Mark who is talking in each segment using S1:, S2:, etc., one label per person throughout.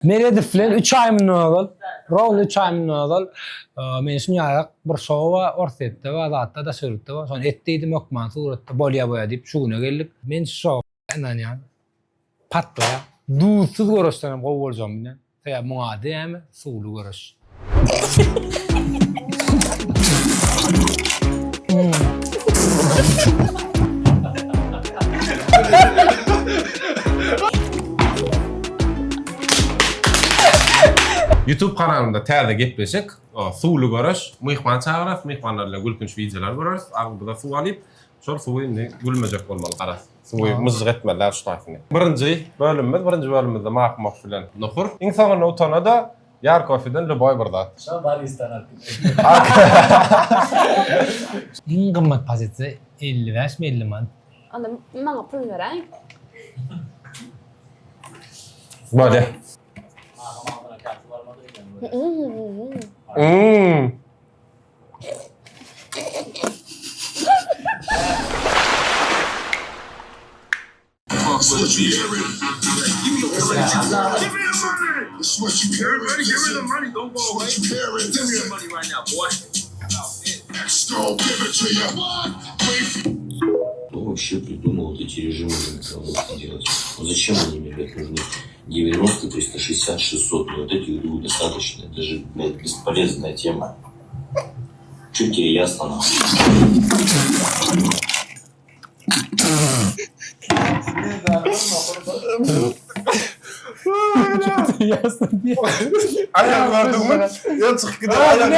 S1: Meredow bilen üç aý mundan ozal, rovno üç aý mundan ozal men şuny ýarak bir şou bar, Orsýetde bar, zatda, daşary ýurtda bar. Şony et diýdim, hökman suratda bolýa boýa diýip şu güne geldik. Men şu şowa ynanýan. Patlaýar. Duzsuz göreşden hem gowy boljagyny bilýän. Sebäbi muň ady näme? Suwly göreş.
S2: Youtube kanalymda täze gepleşik, Suwly göreş. Myhman çagyrarys, myhmanlar bilen gülkünç wideolar göreris. Agzymyza suw alyp, şol suwy indi gülmejek bolmaly garaz. Suwy myžžyk etmeliler şu taýsyny. Birinji bölümimiz, birinji bölümimizde Mahmow bilen Nohur. Iň soňunda utana-da Ýar kofeden lýuboý bir zat.
S3: Şo baristan alyp gitdi.
S1: Iň gymmat pozisiýa 55 mi 50 manat.
S4: Onda maňa pul beräý.
S2: Bolýa. Mmm.
S5: Кто вообще придумал вот эти режимы в микроволновке делать? Вот зачем они мне, блядь, нужны? 90, 360, 600. Ну вот этих двух достаточно. Это же, блядь, бесполезная тема. Чуть тебе ясно, нахуй.
S2: Aýak gördüňmi? Ýa çykyp gider aýak.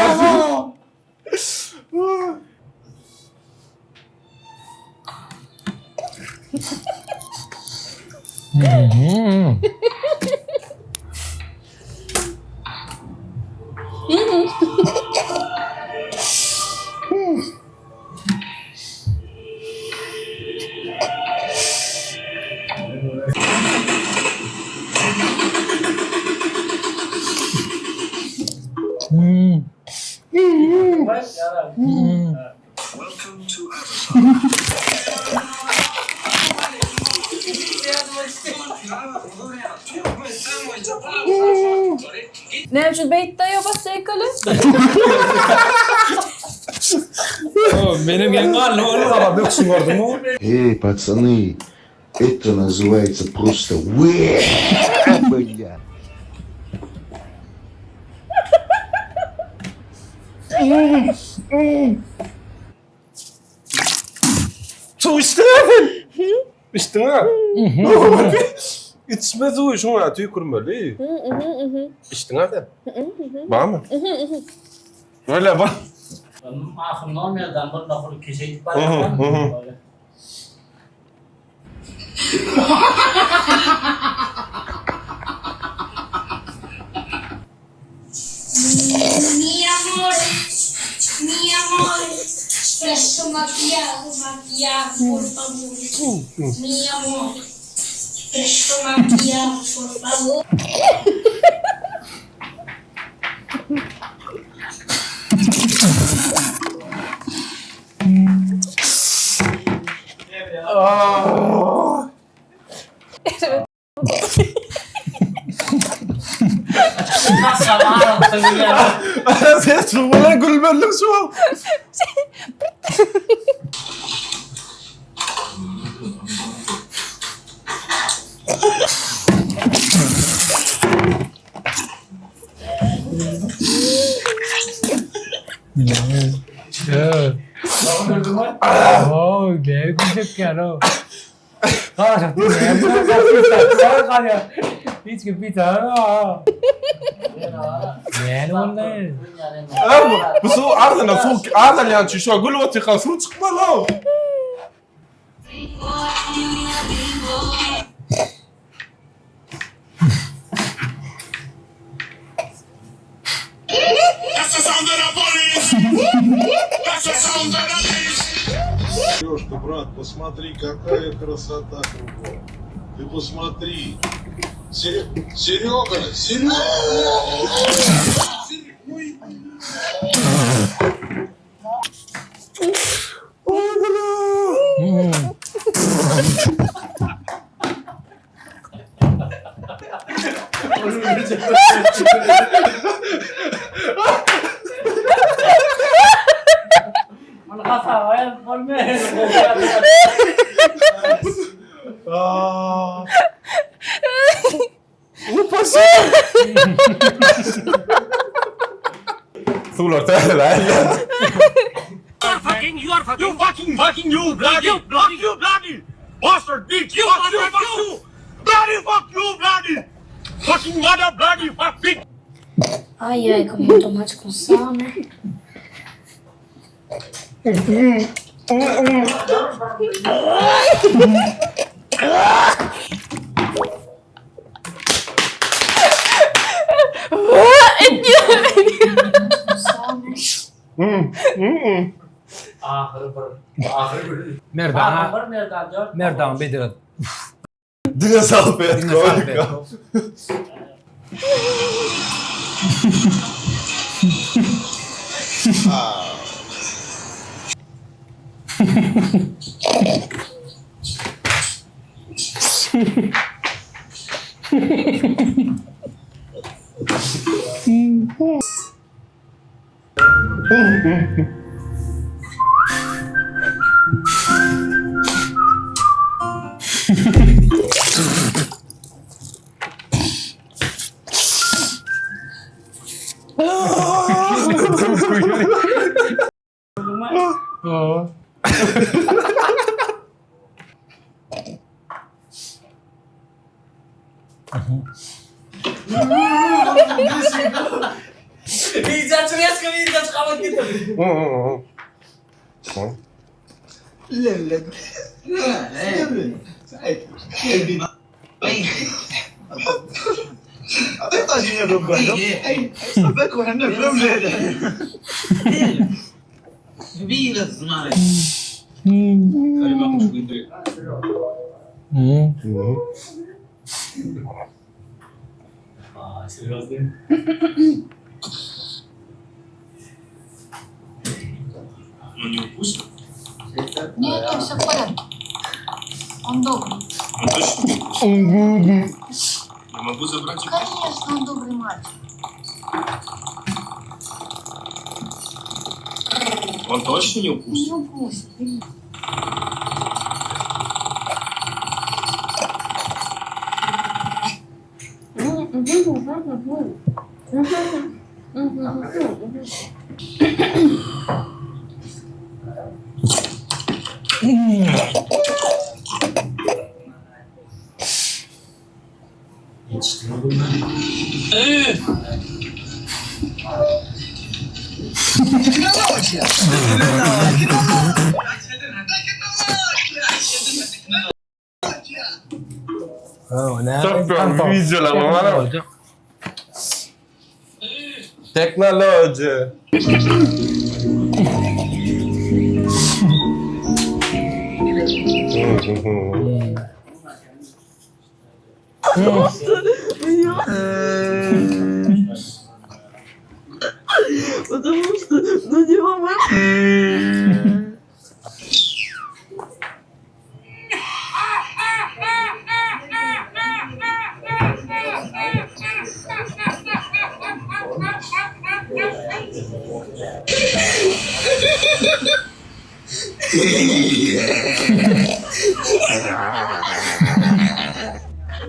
S4: Näme üçin beýtdi aýa basseýkaly?
S1: Menem geň galdym ol gaba böküşini gördüňmi?
S6: Eý pacany это называется просто бля.
S2: Suw içdiňä sen? Içdiňä? Içme suwy şuňa tüýkürmeli. Içdiňä sen? Barmy? Öyle bak.
S3: Ahyrynda olmaýardan bir nohur keşe gidip barýar.
S7: Mi amor, mi amor, presto maquillaje, maquillaje, por favor. Mi amor, presto maquillaje, por favor.
S2: Sen şu bilen gülmeliň şu wagt.
S1: Oh, ne güljek ýaly. Garaşyp galýar. Hiç kim bir tane. Näme boldy?
S2: Bu suw agzyna suw azalýan üçin şo gülüp otyrka suw çykmaly.
S8: Сережка, брат, посмотри, какая красота кругом. Ты посмотри. Серега, Серега!
S3: Muny hasaba ýazyp bolmaýar.
S2: Suwlar täzeläýin.
S7: Ai, ai, comi um tomate com sal, né? Sal, né?
S3: Ahyry bir. Ahyry bir.
S1: Merdan
S3: Ahyry bir Merdan dört.
S1: Merdan Bedir.
S2: Diňe salfet
S1: Diňe salfet.
S3: Aa, serýozny.
S7: Нет, там все в порядке. Он добрый. Конечно, он добрый мальчик.
S5: Он точно не укусит?
S7: Не укусит, бери.
S3: Ýetişdimi bunlar?
S2: Teknoloji.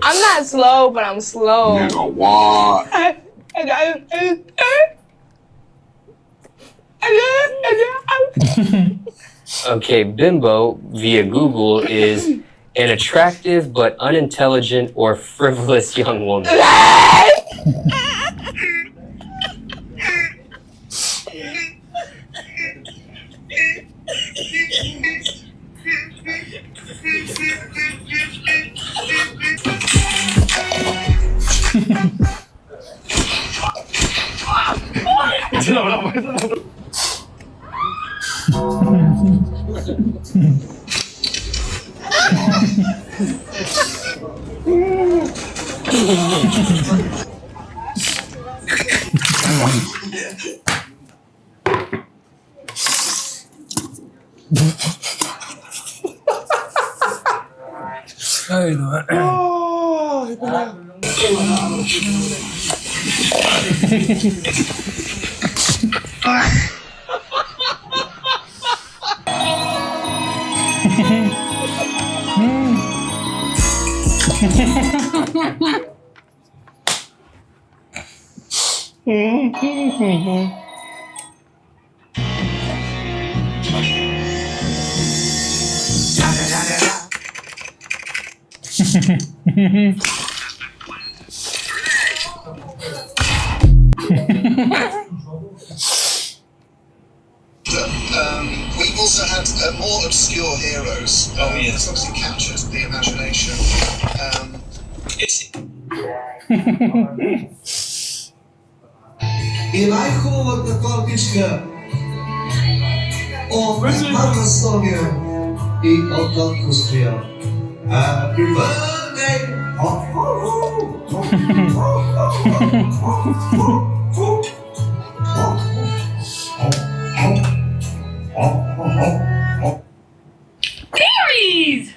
S4: I'm not slow, but I'm slow.
S5: Okay, bimbo via Google is an attractive but unintelligent or frivolous young woman.
S1: Öyle.
S8: We've also had uh, more obscure heroes. Um, oh, yes. It's obviously captured the imagination. Um,
S9: И най-хубавата тортичка от Макостония и от Ланкострия. Happy birthday!
S4: Berries!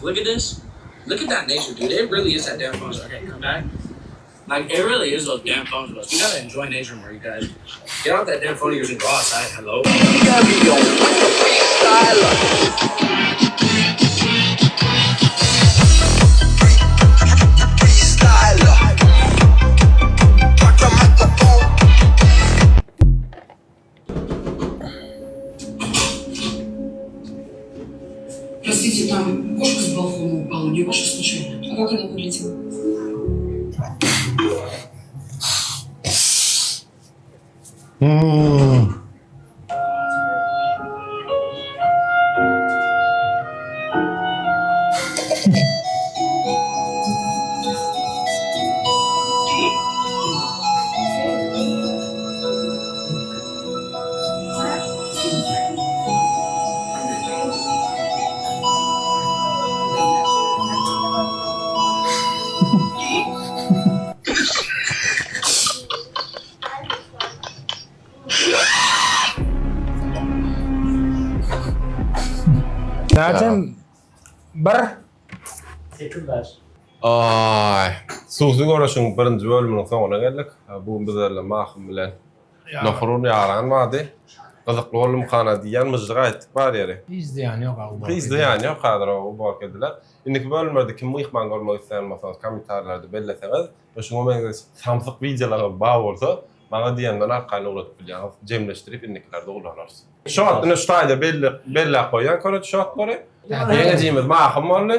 S10: Look at this. Look at that nature, dude. It really is that damn phone. Okay, come back. Like it really is those damn phones. Bro. You gotta enjoy nature more, you guys. Get off that damn phone of yours and go outside. Hello.
S7: Простите, там кошка с балкона упала, не ваша случайно? А как она выглядела?
S1: Zaten bir
S3: 8 baş.
S2: Aý, Suwsuz göreşiň birinji bölüminiň soňuna geldik. Bu gün bizlerle Mahym bilen Nohurun ýaran bardy. Gyzykly boldumykana diýýän myžžyk aýtdyk bar ýeri.
S1: Hiç zyýany ýok a uborka.
S2: Hiç zyýany ýok häzir o uborka ediler. Indiki bölümlerde kimi myhman görmek isleýän bolsaňyz kommentariýalarda belleseňiz we şuňa meňzeş samsyk wideolaryňyz bar bolsa maňa DM-den arkaýyn ugradyp bilýäňiz. Jemleşdirip indikilerde ulanarys. Şu wagt ine şu taýda belli belläp goýýan korot şu wagtlary. Ýeňijimiz Mahym boldy.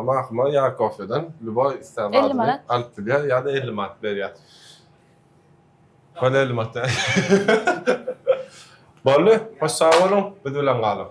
S2: Mahyma ýa kofeden lýuboý islän zadyny alyp bilýär ýa-da 50 manat berýär. Boldy 50 manat. Boldy. Hoş sag boluň. Biz bilen galyň.